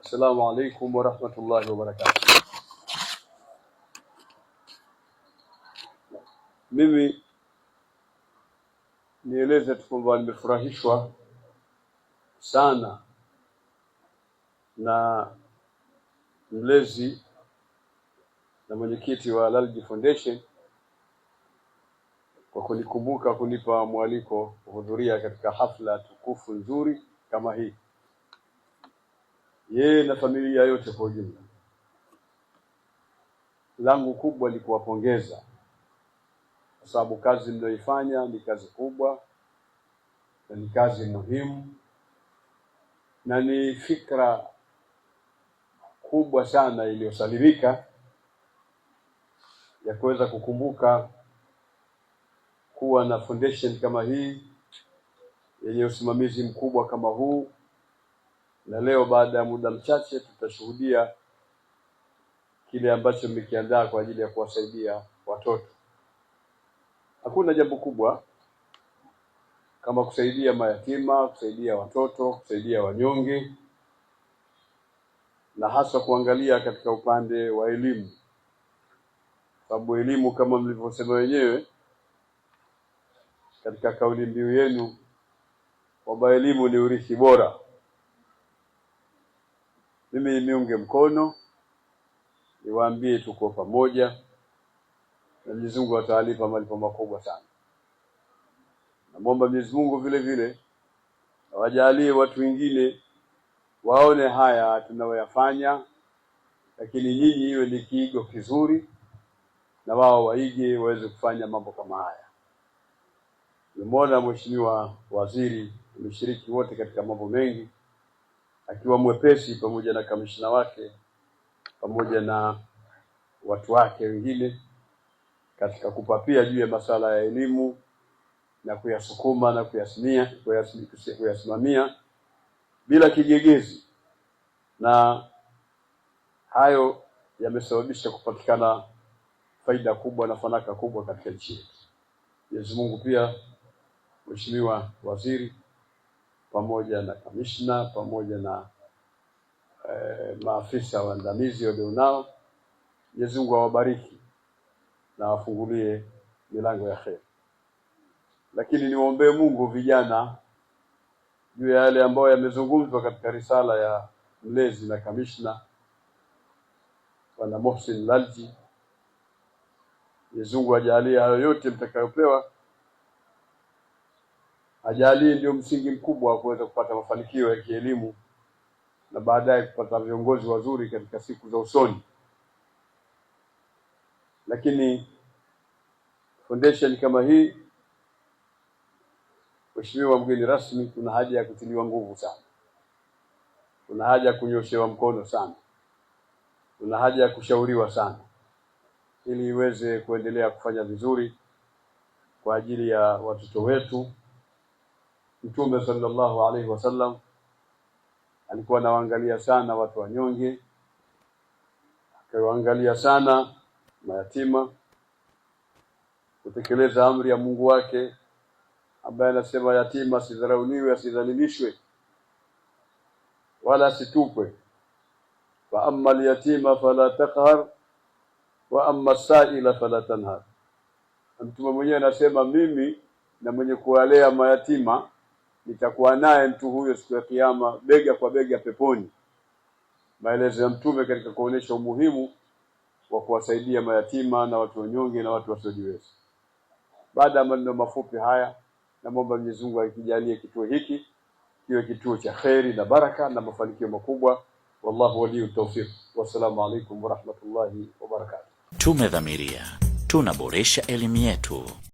Assalamu alaikum warahmatullahi wabarakatuh. Mimi nieleze tu kwamba nimefurahishwa sana na mlezi na mwenyekiti wa Lalji Foundation kwa kunikumbuka kunipa mwaliko kuhudhuria katika hafla tukufu nzuri kama hii, yeye na familia yote kwa ujumla. Langu kubwa ni kuwapongeza kwa sababu kazi mliyoifanya ni kazi kubwa na ni kazi muhimu na ni fikra kubwa sana iliyosalimika ya kuweza kukumbuka kuwa na foundation kama hii yenye usimamizi mkubwa kama huu, na leo baada ya muda mchache tutashuhudia kile ambacho mmekiandaa kwa ajili ya kuwasaidia watoto. Hakuna jambo kubwa kama kusaidia mayatima, kusaidia watoto, kusaidia wanyonge, na hasa kuangalia katika upande wa elimu, sababu elimu kama mlivyosema wenyewe katika kauli mbiu yenu kwamba elimu ni urithi bora. Mimi niunge mkono, niwaambie tuko pamoja na Mwenyezi Mungu atawalipa malipo makubwa sana. Namwomba Mwenyezi Mungu vile vile awajalie watu wengine waone haya tunayoyafanya, lakini nyinyi iwe ni kiigo kizuri, na wao waige waweze kufanya mambo kama haya. Nimemwona Mheshimiwa Waziri, tumeshiriki wote katika mambo mengi, akiwa mwepesi pamoja na kamishna wake pamoja na watu wake wengine katika kupapia juu ya masuala ya elimu na kuyasukuma na kuyasimamia kuyasimamia bila kigegezi, na hayo yamesababisha kupatikana faida kubwa na fanaka kubwa katika nchi yetu. Mwenyezi Mungu pia, Mheshimiwa Waziri pamoja na kamishna pamoja na maafisa waandamizi walionao, Mwenyezi Mungu awabariki na awafungulie milango ya kheri. Lakini niwaombee Mungu vijana juu ya yale ambayo yamezungumzwa katika risala ya mlezi na kamishna Bwana Mohsin Lalji. Mwenyezi Mungu ajalie hayo yote mtakayopewa, ajalie ndio msingi mkubwa wa kuweza kupata mafanikio ya kielimu na baadaye kupata viongozi wazuri katika siku za usoni. Lakini foundation kama hii, Mheshimiwa mgeni rasmi, kuna haja ya kutiliwa nguvu sana, kuna haja ya kunyoshewa mkono sana, kuna haja ya kushauriwa sana, ili iweze kuendelea kufanya vizuri kwa ajili ya watoto wetu. Mtume sallallahu alaihi wasallam alikuwa anawaangalia sana watu wanyonge, akawaangalia sana mayatima, kutekeleza amri ya Mungu wake ambaye anasema yatima asidharauliwe, asidhalilishwe wala asitupwe. Fa amma alyatima fala taqhar wa amma saila fala tanhar. Mtume mwenyewe anasema mimi na mwenye kuwalea mayatima nitakuwa naye mtu huyo siku ya Kiyama bega kwa bega peponi. Maelezo ya Mtume katika kuonyesha umuhimu wa kuwasaidia mayatima na watu wanyonge na watu wasiojiweza. Baada ya maneno mafupi haya, namwomba Mwenyezi Mungu akijalie kituo hiki kiwe kituo cha kheri na baraka na mafanikio makubwa. Wallahu waliyu tawfiq. Wassalamu alaikum warahmatullahi wabarakatuh. Tumedhamiria tunaboresha elimu yetu.